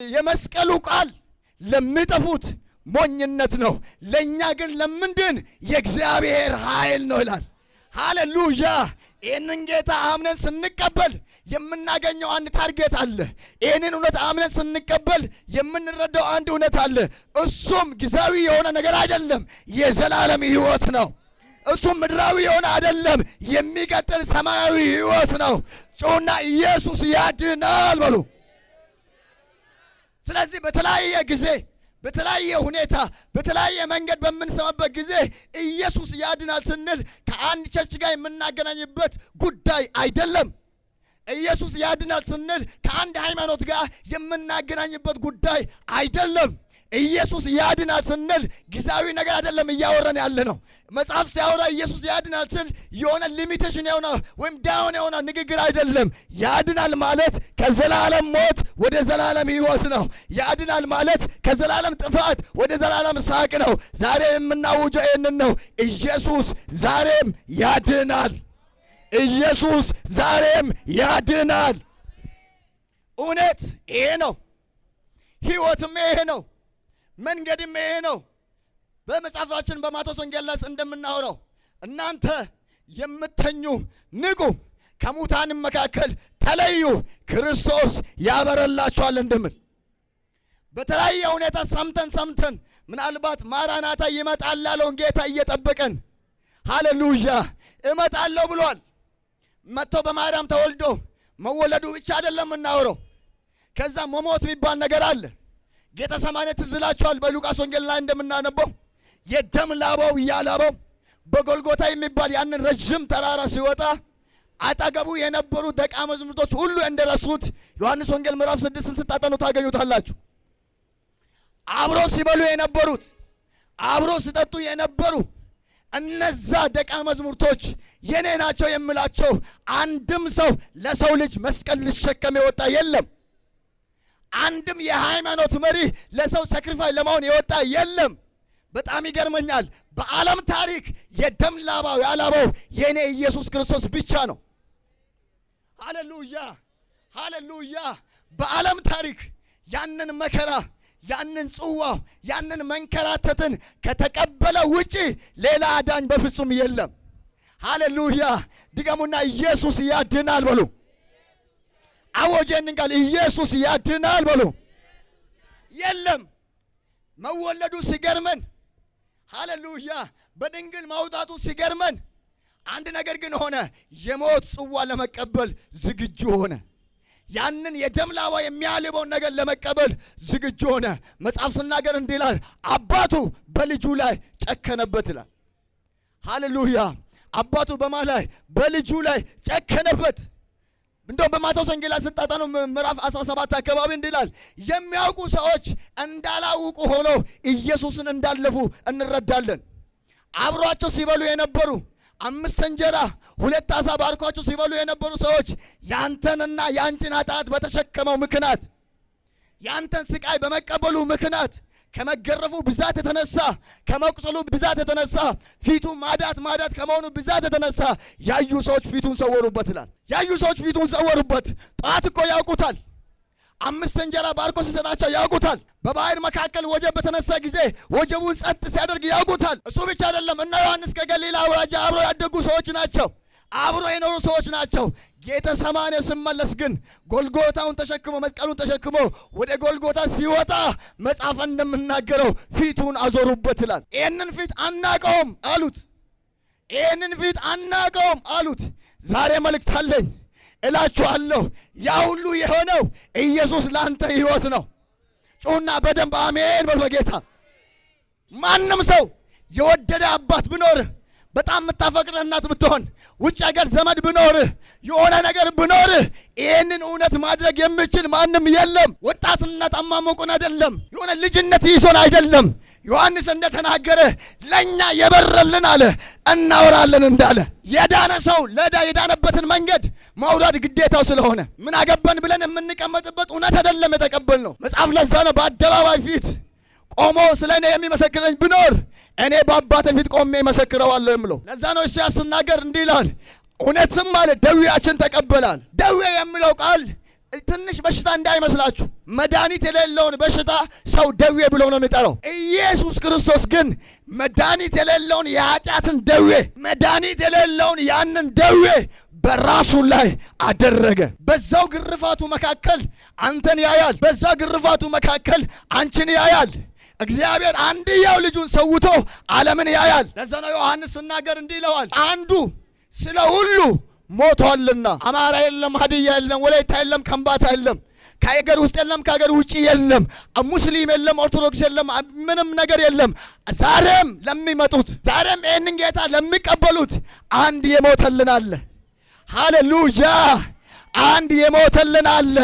የመስቀሉ ቃል ለሚጠፉት ሞኝነት ነው፣ ለእኛ ግን ለምንድን የእግዚአብሔር ኃይል ነው ይላል። ሃሌሉያ! ይህንን ጌታ አምነን ስንቀበል የምናገኘው አንድ target አለ። ይህንን እውነት አምነን ስንቀበል የምንረዳው አንድ እውነት አለ። እሱም ጊዜያዊ የሆነ ነገር አይደለም፣ የዘላለም ሕይወት ነው። እሱም ምድራዊ የሆነ አይደለም፣ የሚቀጥል ሰማያዊ ሕይወት ነው። ጩኹና ኢየሱስ ያድናል በሉ። ስለዚህ በተለያየ ጊዜ፣ በተለያየ ሁኔታ፣ በተለያየ መንገድ በምንሰማበት ጊዜ ኢየሱስ ያድናል ስንል ከአንድ church ጋር የምናገናኝበት ጉዳይ አይደለም። ኢየሱስ ያድናል ስንል ከአንድ ሃይማኖት ጋር የምናገናኝበት ጉዳይ አይደለም። ኢየሱስ ያድናል ስንል ጊዜያዊ ነገር አይደለም እያወራን ያለ ነው። መጽሐፍ ሲያወራ ኢየሱስ ያድናል ስል የሆነ limitation የሆነ ወይም down የሆነ ንግግር አይደለም። ያድናል ማለት ከዘላለም ሞት ወደ ዘላለም ሕይወት ነው። ያድናል ማለት ከዘላለም ጥፋት ወደ ዘላለም ሳቅ ነው። ዛሬ የምናውጀው ይህንን ነው። ኢየሱስ ዛሬም ያድናል። ኢየሱስ ዛሬም ያድናል። እውነት ይሄ ነው። ሕይወትም ይሄ ነው። መንገድም ይሄ ነው። በመጽሐፋችን በማቴዎስ ወንጌል ላይ እንደምናወራው እናንተ የምትተኙ ንቁ፣ ከሙታንም መካከል ተለዩ፣ ክርስቶስ ያበረላችኋል እንደምል፣ በተለያየ ሁኔታ ሰምተን ሰምተን ምናልባት ማራናታ ይመጣል ያለውን ጌታ እየጠበቀን፣ ሃሌሉያ፣ እመጣለሁ ብሏል። መጥቶ በማርያም ተወልዶ መወለዱ ብቻ አይደለም የምናወራው። ከዛ መሞት የሚባል ነገር አለ። ጌተሰማኔ ትዝ ይላችኋል። በሉቃስ ወንጌል ላይ እንደምናነበው የደም ላባው እያላበው በጎልጎታ የሚባል ያንን ረዥም ተራራ ሲወጣ አጠገቡ የነበሩ ደቀ መዛሙርቶች ሁሉ እንደረሱት ዮሐንስ ወንጌል ምዕራፍ 6ን ስታጠኑ ታገኙታላችሁ። አብሮ ሲበሉ የነበሩት፣ አብሮ ሲጠጡ የነበሩ እነዛ ደቀ መዛሙርቶች የኔ ናቸው የምላቸው አንድም ሰው ለሰው ልጅ መስቀል ሊሸከም የወጣ የለም። አንድም የሃይማኖት መሪ ለሰው sacrifice ለመሆን የወጣ የለም። በጣም ይገርመኛል። በዓለም ታሪክ የደም ላባው ያላበው የኔ ኢየሱስ ክርስቶስ ብቻ ነው። ሃሌሉያ፣ ሃሌሉያ። በዓለም ታሪክ ያንን መከራ፣ ያንን ጽዋ፣ ያንን መንከራተትን ከተቀበለ ውጪ ሌላ አዳኝ በፍጹም የለም። ሃሌሉያ። ድገሙና ኢየሱስ ያድናል በሉ። አወጀንን ቃል ኢየሱስ ያድናል በሉ። የለም። መወለዱ ሲገርመን፣ ሃሌሉያ፣ በድንግል ማውጣቱ ሲገርመን፣ አንድ ነገር ግን ሆነ። የሞት ጽዋ ለመቀበል ዝግጁ ሆነ። ያንን የደም ላባ የሚያልበውን ነገር ለመቀበል ዝግጁ ሆነ። መጽሐፍ ስናገር እንዲህ ይላል፣ አባቱ በልጁ ላይ ጨከነበት ይላል። ሃሌሉያ። አባቱ በማን ላይ? በልጁ ላይ ጨከነበት። እንደውም በማቴዎስ ወንጌል ላይ ስታጠኑ ምዕራፍ 17 አካባቢ እንዲህ ይላል፣ የሚያውቁ ሰዎች እንዳላውቁ ሆነው ኢየሱስን እንዳለፉ እንረዳለን። አብሯቸው ሲበሉ የነበሩ፣ አምስት እንጀራ ሁለት ዓሣ ባርኳቸው ሲበሉ የነበሩ ሰዎች ያንተንና ያንቺን ኃጢአት በተሸከመው ምክንያት፣ ያንተን ስቃይ በመቀበሉ ምክንያት፣ ከመገረፉ ብዛት የተነሳ፣ ከመቁሰሉ ብዛት የተነሳ፣ ፊቱ ማዳት ማዳት ከመሆኑ ብዛት የተነሳ ያዩ ሰዎች ፊቱን ሰወሩበት ይላል። ያዩ ሰዎች ፊቱን ሰወሩበት። ጠዋት እኮ ያውቁታል። አምስት እንጀራ ባርኮ ሲሰጣቸው ያውቁታል። በባህር መካከል ወጀብ በተነሳ ጊዜ ወጀቡን ጸጥ ሲያደርግ ያውቁታል። እሱ ብቻ አይደለም። እነ ዮሐንስ ከገሊላ አውራጃ አብረው ያደጉ ሰዎች ናቸው። አብሮ የኖሩ ሰዎች ናቸው። ጌተሰማኔ ስመለስ ግን ጎልጎታውን ተሸክሞ፣ መስቀሉን ተሸክሞ ወደ ጎልጎታ ሲወጣ መጽሐፍ እንደምናገረው ፊቱን አዞሩበት ይላል። ይህንን ፊት አናቀውም አሉት። ይህንን ፊት አናቀውም አሉት። ዛሬ መልእክት አለኝ እላችኋለሁ። ያ ሁሉ የሆነው ኢየሱስ ላንተ ሕይወት ነው። ጩኹና በደንብ አሜን በል በጌታ። ማንም ሰው የወደደ አባት ቢኖርህ፣ በጣም የምታፈቅር እናት ብትሆን፣ ውጭ ሀገር ዘመድ ብኖርህ፣ የሆነ ነገር ብኖርህ ይህንን እውነት ማድረግ የሚችል ማንም የለም። ወጣትነት አማሞቁን አይደለም፣ የሆነ ልጅነት ይዞን አይደለም። ዮሐንስ እንደተናገረ ለኛ የበረልን አለ እናወራለን እንዳለ፣ የዳነ ሰው ለዳ የዳነበትን መንገድ ማውራድ ግዴታው ስለሆነ ምን አገባን ብለን የምንቀመጥበት እውነት አይደለም የተቀበልነው። መጽሐፍ ለዛ ነው በአደባባይ ፊት ቆሞ ስለ እኔ የሚመሰክረኝ ቢኖር እኔ በአባቴ ፊት ቆሜ እመሰክረዋለሁ የምለው። ለዛ ነው ኢሳያስ ሲናገር እንዲህ ይላል፣ እውነትም አለ ደዌያችን ተቀበላል። ደዌ የሚለው ቃል ትንሽ በሽታ እንዳይመስላችሁ፣ መድኃኒት የሌለውን በሽታ ሰው ደዌ ብሎ ነው የሚጠራው። ኢየሱስ ክርስቶስ ግን መድኃኒት የሌለውን የኃጢአትን ደዌ፣ መድኃኒት የሌለውን ያንን ደዌ በራሱ ላይ አደረገ። በዛው ግርፋቱ መካከል አንተን ያያል። በዛው ግርፋቱ መካከል አንቺን ያያል። እግዚአብሔር አንድያው ልጁን ሰውቶ ዓለምን ያያል። ለዛ ነው ዮሐንስ ሲናገር እንዲህ ይለዋል፣ አንዱ ስለ ሁሉ ሞቷልና። አማራ የለም፣ ሀዲያ የለም፣ ወላይታ የለም፣ ከምባታ የለም፣ ከሀገር ውስጥ የለም፣ ከሀገር ውጭ የለም፣ ሙስሊም የለም፣ ኦርቶዶክስ የለም፣ ምንም ነገር የለም። ዛሬም ለሚመጡት፣ ዛሬም ይህንን ጌታ ለሚቀበሉት አንድ የሞተልን አለ። ሃሌሉያ! አንድ የሞተልን አለ።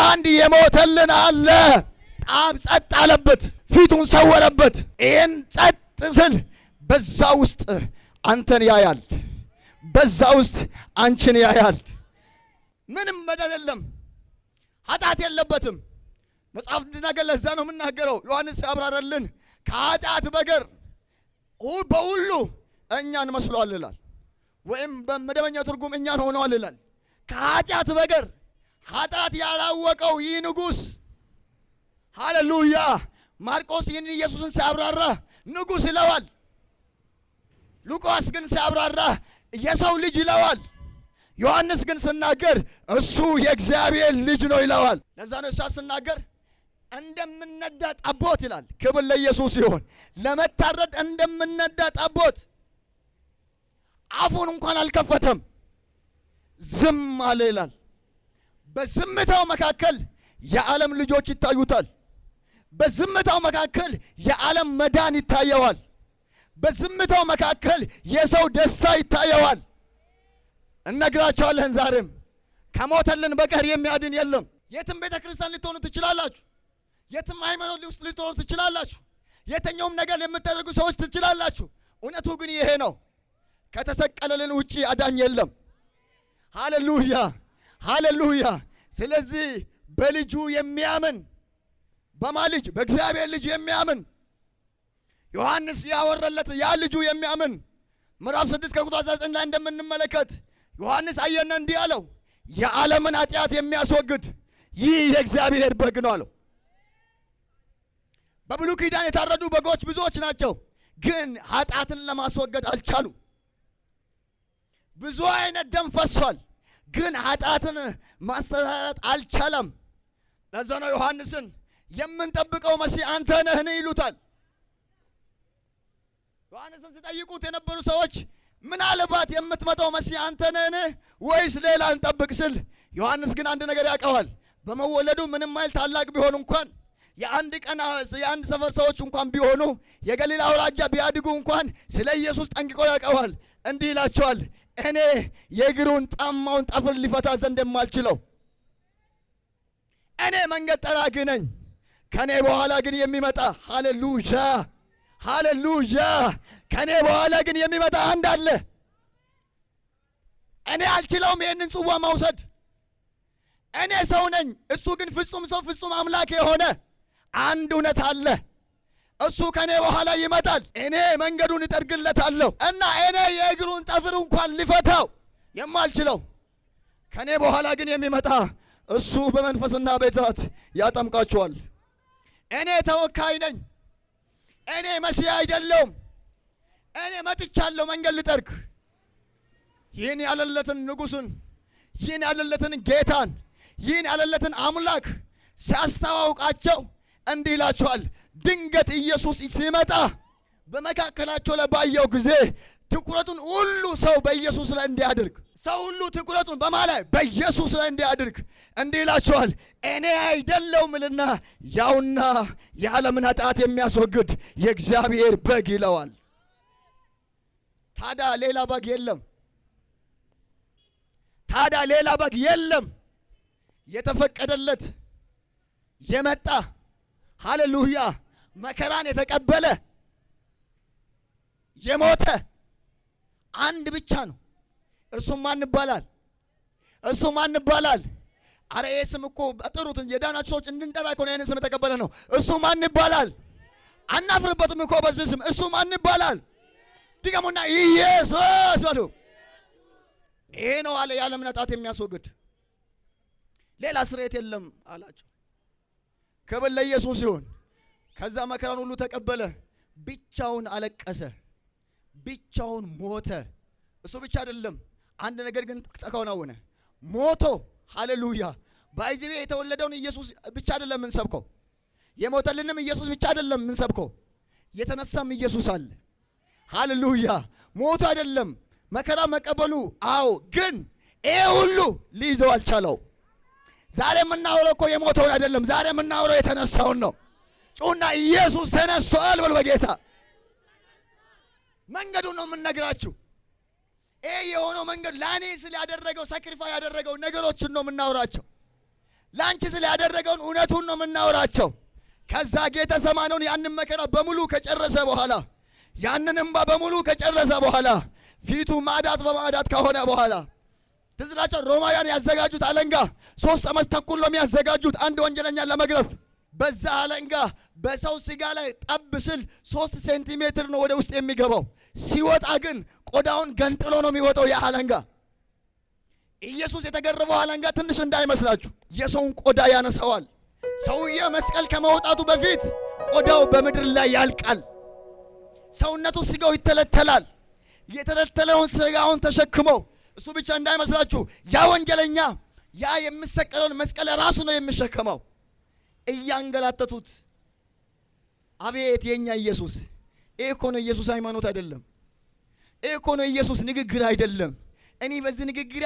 አንድ የሞተልን አለ። አብ ጸጥ አለበት፣ ፊቱን ሰወረበት። ይህን ጸጥ ስል በዛ ውስጥ አንተን ያያል። በዛ ውስጥ አንቺን ያያል። ምንም በደል የለም፣ ኃጢአት የለበትም። መጽሐፍ እንድናገር ለዛ ነው የምናገረው። ዮሐንስ ያብራራልን ከኃጢአት በቀር በሁሉ እኛን መስሏል ይላል፣ ወይም በመደበኛ ትርጉም እኛን ሆነዋል ይላል። ከኃጢአት በቀር ኃጢአት ያላወቀው ይህ ንጉሥ፣ ሃሌሉያ። ማርቆስ ይህንን ኢየሱስን ሲያብራራ ንጉሥ ይለዋል። ሉቃስ ግን ሲያብራራ የሰው ልጅ ይለዋል። ዮሐንስ ግን ስናገር እሱ የእግዚአብሔር ልጅ ነው ይለዋል። ለዛ ነው እሷ ስናገር እንደምነዳ ጠቦት ይላል። ክብር ለኢየሱስ ይሁን። ለመታረድ እንደምነዳ ጠቦት አፉን እንኳን አልከፈተም፣ ዝም አለ ይላል። በዝምታው መካከል የዓለም ልጆች ይታዩታል። በዝምታው መካከል የዓለም መዳን ይታየዋል። በዝምታው መካከል የሰው ደስታ ይታየዋል። እነግራቸዋለን ዛሬም ከሞተልን በቀር የሚያድን የለም። የትም ቤተ ክርስቲያን ልትሆኑ ትችላላችሁ። የትም ሃይማኖት ውስጥ ልትሆኑ ትችላላችሁ። የትኛውም ነገር የምታደርጉ ሰዎች ትችላላችሁ። እውነቱ ግን ይሄ ነው። ከተሰቀለልን ውጪ አዳኝ የለም። ሃሌሉያ፣ ሃሌሉያ። ስለዚህ በልጁ የሚያምን፣ በማ ልጅ? በእግዚአብሔር ልጅ የሚያምን፣ ዮሐንስ ያወረለት ያ ልጁ የሚያምን፣ ምዕራፍ 6 ከቁጥር 19 ላይ እንደምንመለከት ዮሐንስ አየና እንዲህ አለው፣ የዓለምን ኃጢአት የሚያስወግድ ይህ የእግዚአብሔር በግ ነው አለው። በብሉይ ኪዳን የታረዱ በጎች ብዙዎች ናቸው፣ ግን ኃጢአትን ለማስወገድ አልቻሉም። ብዙ አይነት ደም ፈሷል፣ ግን ኃጢአትን ማስተሰረጥ አልቻለም። ለዛ ነው ዮሐንስን የምንጠብቀው መሲህ አንተ ነህን ይሉታል። ዮሐንስን ሲጠይቁት የነበሩ ሰዎች ምናልባት የምትመጣው መሲህ አንተ ነህን ወይስ ሌላ እንጠብቅ ስል፣ ዮሐንስ ግን አንድ ነገር ያውቀዋል። በመወለዱ ምንም ያህል ታላቅ ቢሆን እንኳን፣ የአንድ ቀን የአንድ ሰፈር ሰዎች እንኳን ቢሆኑ፣ የገሊላ አውራጃ ቢያድጉ እንኳን ስለ ኢየሱስ ጠንቅቆ ያውቀዋል። እንዲህ ይላቸዋል፣ እኔ የእግሩን ጫማውን ጠፍር ሊፈታ ዘንድ የማልችለው እኔ መንገድ ጠራጊ ነኝ። ከኔ በኋላ ግን የሚመጣ፣ ሃሌሉያ፣ ሃሌሉያ፣ ከኔ በኋላ ግን የሚመጣ አንድ አለ። እኔ አልችለውም ይህንን ጽዋ መውሰድ። እኔ ሰው ነኝ፣ እሱ ግን ፍጹም ሰው ፍጹም አምላክ የሆነ አንድ እውነት አለ። እሱ ከኔ በኋላ ይመጣል፣ እኔ መንገዱን እጠርግለታለሁ እና እኔ የእግሩን ጠፍር እንኳን ሊፈታው የማልችለው፣ ከኔ በኋላ ግን የሚመጣ እሱ በመንፈስና በእሳት ያጠምቃችኋል። እኔ ተወካይ ነኝ። እኔ መሲህ አይደለሁም። እኔ መጥቻለሁ መንገድ ልጠርግ። ይህን ያለለትን ንጉሥን፣ ይህን ያለለትን ጌታን፣ ይህን ያለለትን አምላክ ሲያስተዋውቃቸው እንዲህ ይላቸዋል። ድንገት ኢየሱስ ሲመጣ በመካከላቸው ላይ ባየው ጊዜ ትኩረቱን ሁሉ ሰው በኢየሱስ ላይ እንዲያደርግ፣ ሰው ሁሉ ትኩረቱን በማ ላይ? በኢየሱስ ላይ እንዲያደርግ እንዲህ ይላቸዋል። እኔ አይደለሁም እልና ያውና የዓለምን ኃጢአት የሚያስወግድ የእግዚአብሔር በግ ይለዋል። ታዲያ ሌላ በግ የለም። ታዲያ ሌላ በግ የለም። የተፈቀደለት የመጣ፣ ሃሌሉያ፣ መከራን የተቀበለ፣ የሞተ አንድ ብቻ ነው። እርሱም ማን ይባላል? እሱ ማን ይባላል? አረ ይህ ስም እኮ ጥሩት እንጂ የዳናችሁ ሰዎች እንድንጠራ እኮ ነው ይህንን ስም የተቀበለ ነው። እሱ ማን ይባላል? አናፍርበትም እኮ በዚህ ስም። እሱ ማን ይባላል? ድገሙና ኢየሱስ በሉ። ይሄ ነው አለ የዓለምን ኃጢአት የሚያስወግድ። ሌላ ስርየት የለም አላቸው። ክብር ለኢየሱስ ይሁን። ከዛ መከራን ሁሉ ተቀበለ። ብቻውን አለቀሰ፣ ብቻውን ሞተ። እሱ ብቻ አይደለም፣ አንድ ነገር ግን ተከናወነ። ሞቶ፣ ሃሌሉያ። By the way የተወለደውን ኢየሱስ ብቻ አይደለም የምንሰብከው፣ የሞተልንም ኢየሱስ ብቻ አይደለም የምንሰብከው፣ የተነሳም ኢየሱስ አለ። ሃሌሉያ። ሞቶ አይደለም መከራ መቀበሉ፣ አዎ፣ ግን ይሄ ሁሉ ሊይዘው አልቻለው። ዛሬ የምናወራው እኮ የሞተውን አይደለም። ዛሬ የምናወራው የተነሳውን ነው። ጩኹና ኢየሱስ ተነስቷል በሉ። በጌታ መንገዱን ነው የምንነግራችሁ። ይሄ የሆነው መንገድ ለእኔ ስል ያደረገው sacrifice ያደረገው ነገሮችን ነው የምናወራቸው። ለአንቺ ስል ያደረገውን እውነቱን ነው የምናወራቸው። ከዛ ጌተሰማኒውን ያንን መከራ በሙሉ ከጨረሰ በኋላ፣ ያንን እንባ በሙሉ ከጨረሰ በኋላ፣ ፊቱ ማዳት በማዳት ከሆነ በኋላ፣ ትዝ ይላችኋል፣ ሮማውያን ያዘጋጁት አለንጋ 3 ዓመት ተኩል ነው የሚያዘጋጁት አንድ ወንጀለኛ ለመግረፍ። በዛ አለንጋ በሰው ስጋ ላይ ጠብ ስል 3 ሴንቲሜትር ነው ወደ ውስጥ የሚገባው። ሲወጣ ግን ቆዳውን ገንጥሎ ነው የሚወጣው ያ አለንጋ። ኢየሱስ የተገረፈው አለንጋ ትንሽ እንዳይመስላችሁ የሰውን ቆዳ ያነሳዋል። ሰውዬው መስቀል ከመውጣቱ በፊት ቆዳው በምድር ላይ ያልቃል። ሰውነቱ ስጋው ይተለተላል። የተተለተለውን ስጋውን ተሸክሞ፣ እሱ ብቻ እንዳይመስላችሁ፣ ያ ወንጀለኛ ያ የሚሰቀለውን መስቀል ራሱ ነው የሚሸከመው። እያንገላተቱት፣ አቤት የኛ ኢየሱስ! ይህ እኮ ነው ኢየሱስ፣ ሃይማኖት አይደለም። ይህ እኮ ነው ኢየሱስ፣ ንግግር አይደለም። እኔ በዚህ ንግግር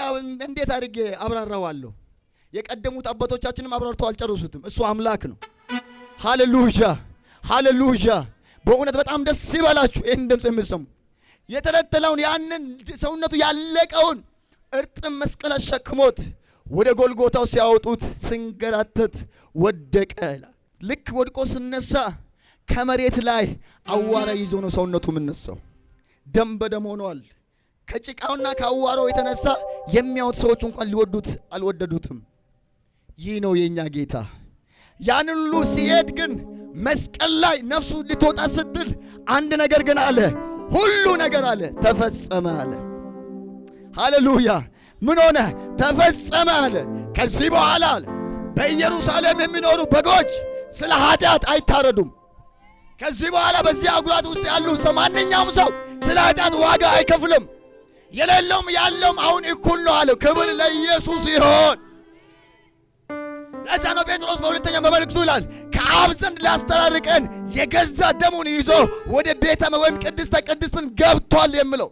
እንዴት አድርጌ አብራራዋለሁ? የቀደሙት አባቶቻችንም አብራርተው አልጨረሱትም። እሱ አምላክ ነው። ሃሌሉያ፣ ሃሌሉያ። በእውነት በጣም ደስ ይበላችሁ ይህን ድምፅ የምትሰሙ። የተለተለውን ያንን ሰውነቱ ያለቀውን እርጥብ መስቀል አሸክሞት ወደ ጎልጎታው ሲያወጡት ስንገራተት ወደቀ ይላል። ልክ ወድቆ ስነሳ ከመሬት ላይ አዋራ ይዞ ነው ሰውነቱ የምነሳው። ደም በደም ሆኗል። ከጭቃውና ከአዋራው የተነሳ የሚያዩት ሰዎች እንኳን ሊወዱት አልወደዱትም። ይህ ነው የኛ ጌታ። ያንን ሁሉ ሲሄድ ግን መስቀል ላይ ነፍሱ ልትወጣ ስትል አንድ ነገር ግን አለ። ሁሉ ነገር አለ ተፈጸመ አለ። ሃሌሉያ። ምን ሆነ? ተፈጸመ አለ። ከዚህ በኋላ አለ በኢየሩሳሌም የሚኖሩ በጎች ስለ ኃጢአት አይታረዱም። ከዚህ በኋላ በዚህ አህጉራት ውስጥ ያሉ ሰው ማንኛውም ሰው ስለ ኃጢአት ዋጋ አይከፍልም። የሌለውም ያለውም አሁን እኩል ነው አለ። ክብር ለኢየሱስ ይሆን። ለዛ ነው ጴጥሮስ በሁለተኛ በመልእክቱ ይላል፣ ከአብ ዘንድ ሊያስተራርቀን የገዛ ደሙን ይዞ ወደ ቤተ ወይም ቅድስተ ቅድስትን ገብቷል የሚለው።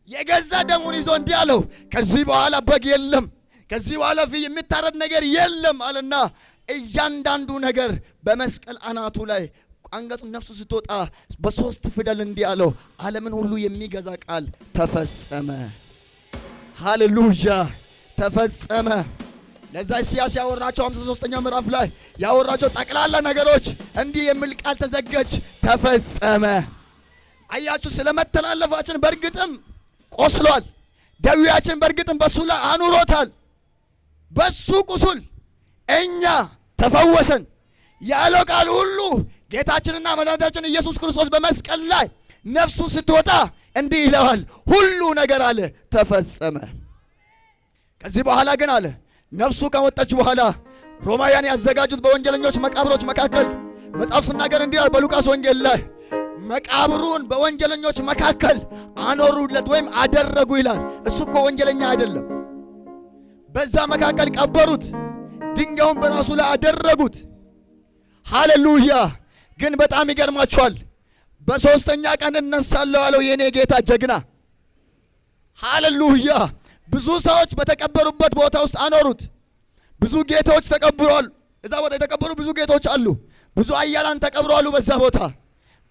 የገዛ ደሙን ይዞ እንዲህ አለው፣ ከዚህ በኋላ በግ የለም፣ ከዚህ በኋላ ፊ የሚታረድ ነገር የለም አለና እያንዳንዱ ነገር በመስቀል አናቱ ላይ አንገቱን ነፍሱ ስትወጣ በሶስት ፊደል እንዲህ አለው፣ ዓለምን ሁሉ የሚገዛ ቃል ተፈጸመ። ሃሌሉያ፣ ተፈጸመ። ለዛ ኢሳያስ ያወራቸው 53ኛው ምዕራፍ ላይ ያወራቸው ጠቅላላ ነገሮች እንዲህ የሚል ቃል ተዘገች፣ ተፈጸመ። አያችሁ፣ ስለ መተላለፋችን በእርግጥም ቆስሏል። ደዌያችን በእርግጥም በሱ ላይ አኑሮታል። በሱ ቁስል እኛ ተፈወሰን ያለው ቃል ሁሉ ጌታችንና መድኃኒታችን ኢየሱስ ክርስቶስ በመስቀል ላይ ነፍሱ ስትወጣ እንዲህ ይለዋል፣ ሁሉ ነገር አለ ተፈጸመ። ከዚህ በኋላ ግን አለ ነፍሱ ከወጣች በኋላ ሮማውያን ያዘጋጁት በወንጀለኞች መቃብሮች መካከል፣ መጽሐፍ ስናገር እንዲህ ይላል በሉቃስ ወንጌል ላይ፣ መቃብሩን በወንጀለኞች መካከል አኖሩለት ወይም አደረጉ ይላል። እሱ እኮ ወንጀለኛ አይደለም። በዛ መካከል ቀበሩት፣ ድንጋዩን በራሱ ላይ አደረጉት። ሃሌሉያ! ግን በጣም ይገርማችኋል። በሶስተኛ ቀን እነሳለሁ አለው የኔ ጌታ ጀግና። ሃሌሉያ! ብዙ ሰዎች በተቀበሩበት ቦታ ውስጥ አኖሩት። ብዙ ጌቶች ተቀብረዋል። እዛ ቦታ የተቀበሩ ብዙ ጌቶች አሉ። ብዙ ኃያላን ተቀብረዋል በዛ ቦታ።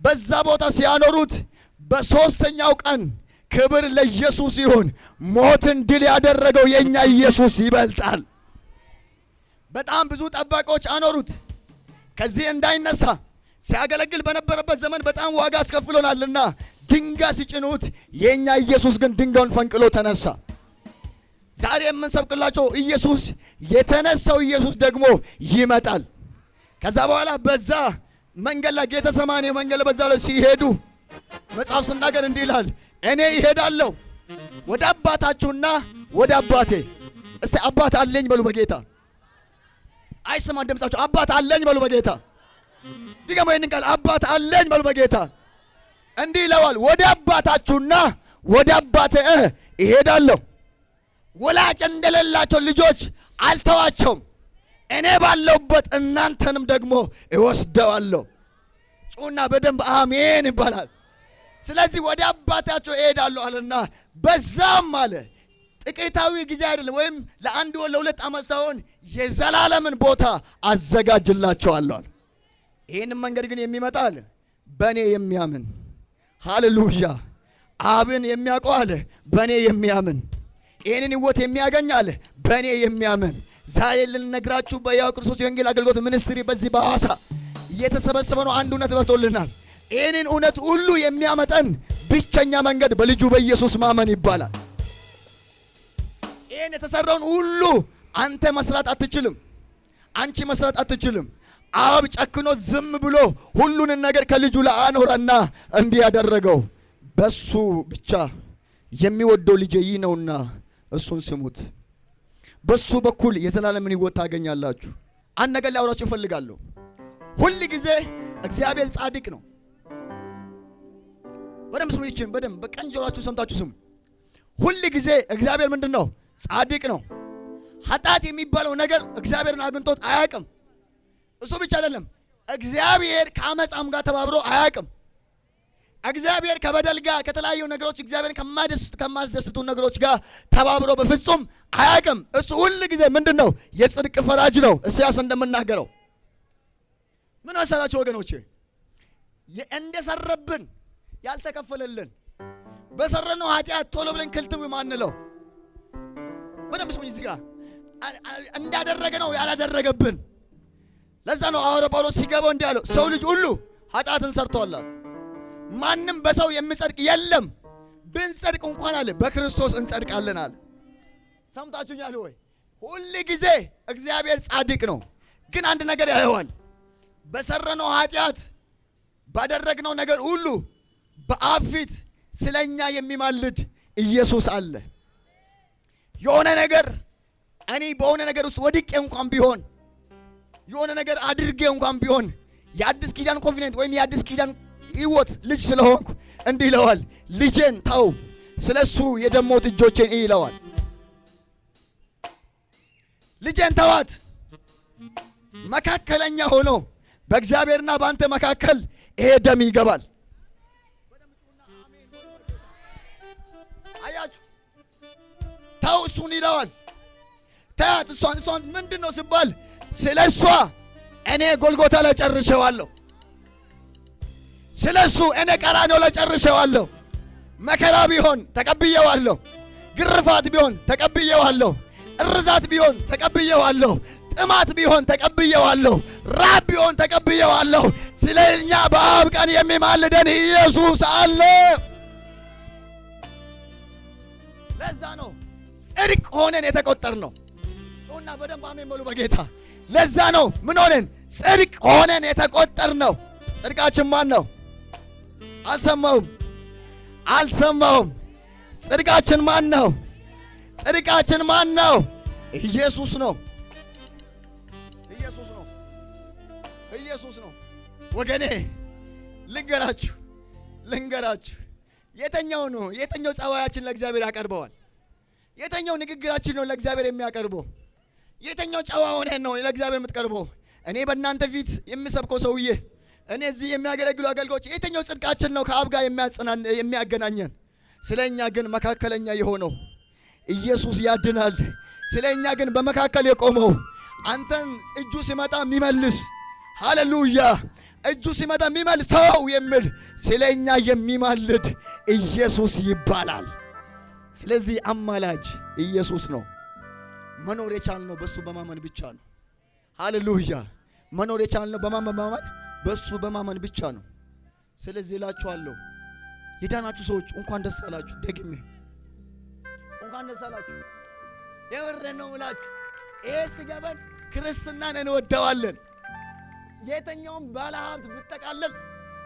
በዛ ቦታ ሲያኖሩት በሶስተኛው ቀን፣ ክብር ለኢየሱስ ይሁን፣ ሞትን ድል ያደረገው የኛ ኢየሱስ ይበልጣል። በጣም ብዙ ጠባቂዎች አኖሩት። ከዚህ እንዳይነሳ ሲያገለግል በነበረበት ዘመን በጣም ዋጋ አስከፍሎናልና ድንጋይ ሲጭኑት የኛ ኢየሱስ ግን ድንጋዩን ፈንቅሎ ተነሳ። ዛሬ የምንሰብክላቸው ኢየሱስ፣ የተነሳው ኢየሱስ ደግሞ ይመጣል። ከዛ በኋላ በዛ መንገድ ላይ ጌተሰማኔ መንገድ ላይ በዛ ላይ ሲሄዱ መጽሐፍ ስናገር እንዲህ ይላል፣ እኔ እሄዳለሁ ወደ አባታችሁና ወደ አባቴ። እስቲ አባት አለኝ በሉ በጌታ። አይሰማም ድምጻችሁ። አባት አለኝ በሉ በጌታ። ድገሙ ይህንን ቃል፣ አባት አለኝ በሉ በጌታ። እንዲህ ይለዋል፣ ወደ አባታችሁና ወደ አባቴ እሄዳለሁ። ወላጅ እንደሌላቸው ልጆች አልተዋቸውም። እኔ ባለሁበት እናንተንም ደግሞ እወስደዋለሁ። ጩና በደንብ አሜን ይባላል። ስለዚህ ወደ አባታቸው እሄዳለሁ አለና በዛም አለ ጥቂታዊ ጊዜ አይደለም፣ ወይም ለአንድ ወር ለሁለት ዓመት ሳይሆን የዘላለምን ቦታ አዘጋጅላቸዋለሁ አለ። ይህንን መንገድ ግን የሚመጣ አለ በእኔ የሚያምን፣ ሃሌሉያ፣ አብን የሚያውቀው አለ በእኔ የሚያምን፣ ይህንን ሕይወት የሚያገኝ አለ በእኔ የሚያምን። ዛሬ ልንነግራችሁ በሕያው ክርስቶስ የወንጌል አገልግሎት ሚኒስትሪ በዚህ በሐዋሳ እየተሰበሰበ ነው። አንድ እውነት በርቶልናል። ይህንን እውነት ሁሉ የሚያመጠን ብቸኛ መንገድ በልጁ በኢየሱስ ማመን ይባላል። ይህን የተሰራውን ሁሉ አንተ መስራት አትችልም። አንቺ መስራት አትችልም። አብ ጨክኖ ዝም ብሎ ሁሉን ነገር ከልጁ ላይ አኖረና እንዲህ ያደረገው በሱ ብቻ የሚወደው ልጄ ይህ ነውና እሱን ስሙት። በሱ በኩል የዘላለምን ሕይወት ታገኛላችሁ። አንድ ነገር ሊያወራችሁ እፈልጋለሁ። ሁል ጊዜ እግዚአብሔር ጻድቅ ነው። በደንብ ስሙ። ይችን በደንብ በቀኝ ጆሯችሁ ሰምታችሁ ስሙ። ሁል ጊዜ እግዚአብሔር ምንድን ነው? ጻድቅ ነው። ኃጢአት የሚባለው ነገር እግዚአብሔርን አግኝቶት አያውቅም። እሱ ብቻ አይደለም፣ እግዚአብሔር ከአመፃም ጋር ተባብሮ አያውቅም። እግዚአብሔር ከበደል ጋር፣ ከተለያዩ ነገሮች፣ እግዚአብሔርን ከማያስደስቱ ነገሮች ጋር ተባብሮ በፍጹም አያውቅም። እሱ ሁል ጊዜ ምንድን ነው? የጽድቅ ፈራጅ ነው። ኢሳያስ እንደምናገረው ምን መሰላችሁ ወገኖቼ፣ እንደሰረብን ያልተከፈለልን፣ በሰረነው ኃጢአት ቶሎ ብለን ክልትው ማንለው፣ በደንብ ስሙኝ፣ እዚህ ጋር እንዳደረገ ነው ያላደረገብን። ለዛ ነው ሐዋርያው ጳውሎስ ሲገባው እንዲህ አለው፣ ሰው ልጅ ሁሉ ኃጢአትን ሰርቷል። ማንም በሰው የሚጸድቅ የለም። ብንጸድቅ እንኳን አለ በክርስቶስ እንጸድቃለን አለ። ሰምታችሁኛል ወይ? ሁል ጊዜ እግዚአብሔር ጻድቅ ነው። ግን አንድ ነገር ያየዋል። በሰረነው ኃጢአት፣ ባደረግነው ነገር ሁሉ በአብ ፊት ስለኛ የሚማልድ ኢየሱስ አለ። የሆነ ነገር እኔ በሆነ ነገር ውስጥ ወድቄ እንኳን ቢሆን፣ የሆነ ነገር አድርጌ እንኳን ቢሆን፣ የአዲስ ኪዳን covenant ወይም የአዲስ ኪዳን ሕይወት ልጅ ስለሆንኩ እንዲህ ይለዋል፣ ልጄን ተው፣ ስለ እሱ የደሙት እጆቼን ይለዋል። ልጄን ተዋት። መካከለኛ ሆኖ በእግዚአብሔርና በአንተ መካከል ይሄ ደም ይገባል። አያችሁ፣ ተው እሱን ይለዋል። ተያት እሷን። እሷን ምንድን ነው ሲባል ስለ እሷ እኔ ጎልጎታ ላይ ጨርሼዋለሁ። ስለ እሱ እኔ ቀራንዮ ላይ ጨርሼዋለሁ። መከራ ቢሆን ተቀብዬዋለሁ። ግርፋት ቢሆን ተቀብዬዋለሁ። እርዛት ቢሆን ተቀብዬዋለሁ። ጥማት ቢሆን ተቀብዬዋለሁ። ራብ ቢሆን ተቀብዬዋለሁ። ስለ እኛ በአብ ቀን የሚማልደን ኢየሱስ አለ። ለዛ ነው ጽድቅ ሆነን የተቆጠርነው። ጩና በደንብ አሜን በሉ በጌታ። ለዛ ነው ምን ሆነን? ጽድቅ ሆነን የተቆጠርነው። ጽድቃችን ማን ነው? አልሰማውም፣ አልሰማውም። ጽድቃችን ማን ነው? ጽድቃችን ማን ነው? ኢየሱስ ነው። ኢየሱስ ነው። ኢየሱስ ነው። ወገኔ ልንገራችሁ፣ ልንገራችሁ፣ የተኛው ነው የተኛው ጸባያችን ለእግዚአብሔር ያቀርበዋል? የተኛው ንግግራችን ነው ለእግዚአብሔር የሚያቀርበው? የተኛው ጨዋ ሆነን ነው ለእግዚአብሔር የምትቀርበው? እኔ በእናንተ ፊት የምሰብከው ሰውዬ፣ እኔ እዚህ የሚያገለግሉ አገልጋዮች፣ የተኛው ጽድቃችን ነው ከአብ ጋር የሚያገናኘን? ስለኛ ግን መካከለኛ የሆነው ኢየሱስ ያድናል። ስለኛ ግን በመካከል የቆመው፣ አንተን እጁ ሲመጣ የሚመልስ፣ ሃሌሉያ፣ እጁ ሲመጣ የሚመልስ፣ ተው የሚል፣ ስለኛ የሚማልድ ኢየሱስ ይባላል። ስለዚህ አማላጅ ኢየሱስ ነው። መኖር የቻልነው በሱ በማመን ብቻ ነው። ሃሌሉያ፣ መኖር የቻልነው በማመን በማመን በሱ በማመን ብቻ ነው። ስለዚህ እላችኋለሁ፣ የዳናችሁ ሰዎች እንኳን ደስ አላችሁ። ደግሜ እንኳን ደስ አላችሁ። የምሬን ነው እላችሁ። ይሄ ሲገባን ክርስትናን እንወደዋለን። የተኛውም ባለ ሀብት ብጠቃለል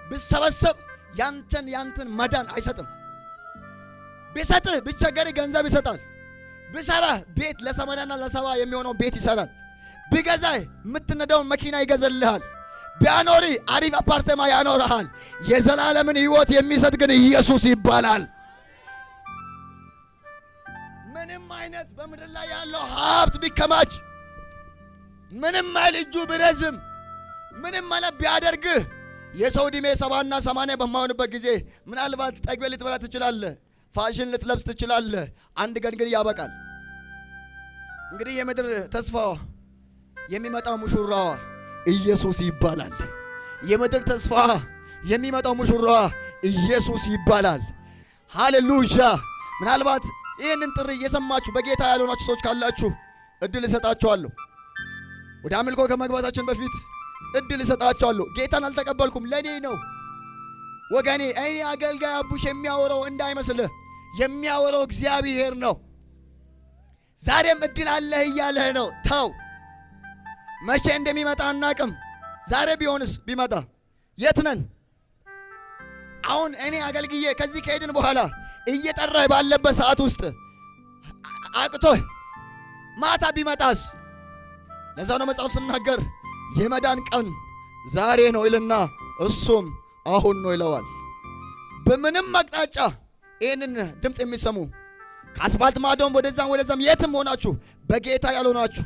ብሰበሰብ ያንተን መዳን አይሰጥም። ቢሰጥህ ብቸገር ገንዘብ ይሰጣል። ብሰራ ቤት ለ80ና ለ70 የሚሆነው ቤት ይሰራል። ቢገዛ የምትነዳውን መኪና ይገዛልሃል። ቢያኖር አሪፍ አፓርተማ ያኖርሃል። የዘላለምን ሕይወት የሚሰጥ ግን ኢየሱስ ይባላል። ምንም አይነት በምድር ላይ ያለው ሀብት ቢከማች፣ ምንም ያህል እጁ ቢረዝም፣ ምንም አይነት ቢያደርግህ፣ የሰው ዕድሜ 70ና 80 በማይሆንበት ጊዜ ምናልባት ጠግበህ ልትበላ ትችላለህ፣ ፋሽን ልትለብስ ትችላለህ። አንድ ቀን ግን ያበቃል። እንግዲህ የምድር ተስፋዋ የሚመጣው ሙሽራዋ ኢየሱስ ይባላል። የምድር ተስፋዋ የሚመጣው ሙሽራዋ ኢየሱስ ይባላል። ሃሌሉያ! ምናልባት ይህንን ጥሪ እየሰማችሁ በጌታ ያልሆናችሁ ሰዎች ካላችሁ እድል እሰጣችኋለሁ። ወደ አምልኮ ከመግባታችን በፊት እድል እሰጣችኋለሁ። ጌታን አልተቀበልኩም ለእኔ ነው ወገኔ። እኔ አገልጋይ አቡሽ የሚያወራው እንዳይመስልህ፣ የሚያወራው እግዚአብሔር ነው። ዛሬም እድል አለህ እያለህ ነው። ተው፣ መቼ እንደሚመጣ አናቅም። ዛሬ ቢሆንስ ቢመጣ የት ነን? አሁን እኔ አገልግዬ ከዚህ ከሄድን በኋላ እየጠራህ ባለበት ሰዓት ውስጥ አቅቶህ ማታ ቢመጣስ? ለዛ ነው መጽሐፍ ስናገር የመዳን ቀን ዛሬ ነው ይልና እሱም አሁን ነው ይለዋል። በምንም አቅጣጫ ይህንን ድምፅ የሚሰሙ ከአስፋልት ማዶም ወደዛም ወደዛም የትም ሆናችሁ በጌታ ያልሆናችሁ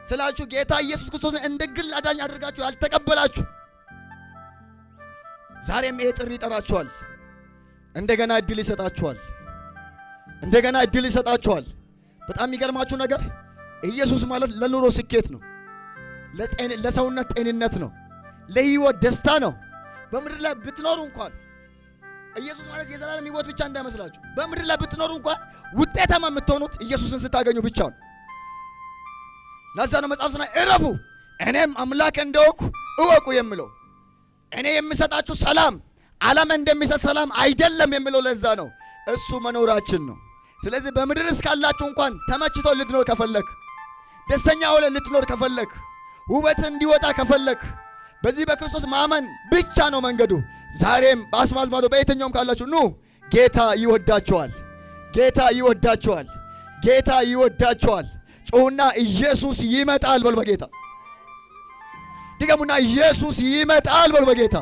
ስላችሁ ጌታ ኢየሱስ ክርስቶስን እንደ ግል አዳኝ አድርጋችሁ ያልተቀበላችሁ ዛሬም ይሄ ጥሪ ይጠራችኋል። እንደገና እድል ይሰጣችኋል። እንደገና እድል ይሰጣችኋል። በጣም የሚገርማችሁ ነገር ኢየሱስ ማለት ለኑሮ ስኬት ነው፣ ለሰውነት ጤንነት ነው፣ ለህይወት ደስታ ነው። በምድር ላይ ብትኖሩ እንኳን ኢየሱስ ማለት የዘላለም ህይወት ብቻ እንዳይመስላችሁ። በምድር ላይ ብትኖሩ እንኳን ውጤታማ የምትሆኑት ኢየሱስን ስታገኙ ብቻ ነው። ለዛ ነው መጽሐፍ ስና እረፉ እኔም አምላክ እንደሆንኩ እወቁ የሚለው። እኔ የምሰጣችሁ ሰላም ዓለም እንደሚሰጥ ሰላም አይደለም የሚለው ለዛ ነው። እሱ መኖራችን ነው። ስለዚህ በምድር እስካላችሁ እንኳን ተመችቶ ልትኖር ከፈለክ፣ ደስተኛ ሆነ ልትኖር ከፈለክ፣ ውበት እንዲወጣ ከፈለክ በዚህ በክርስቶስ ማመን ብቻ ነው መንገዱ። ዛሬም በአስፋልት ማዶ በየትኛውም ካላችሁ ኑ፣ ጌታ ይወዳችኋል። ጌታ ይወዳችኋል። ጌታ ይወዳችኋል። ጩሁና ኢየሱስ ይመጣል በሉ በጌታ። ድገሙና ኢየሱስ ይመጣል በሉ በጌታ።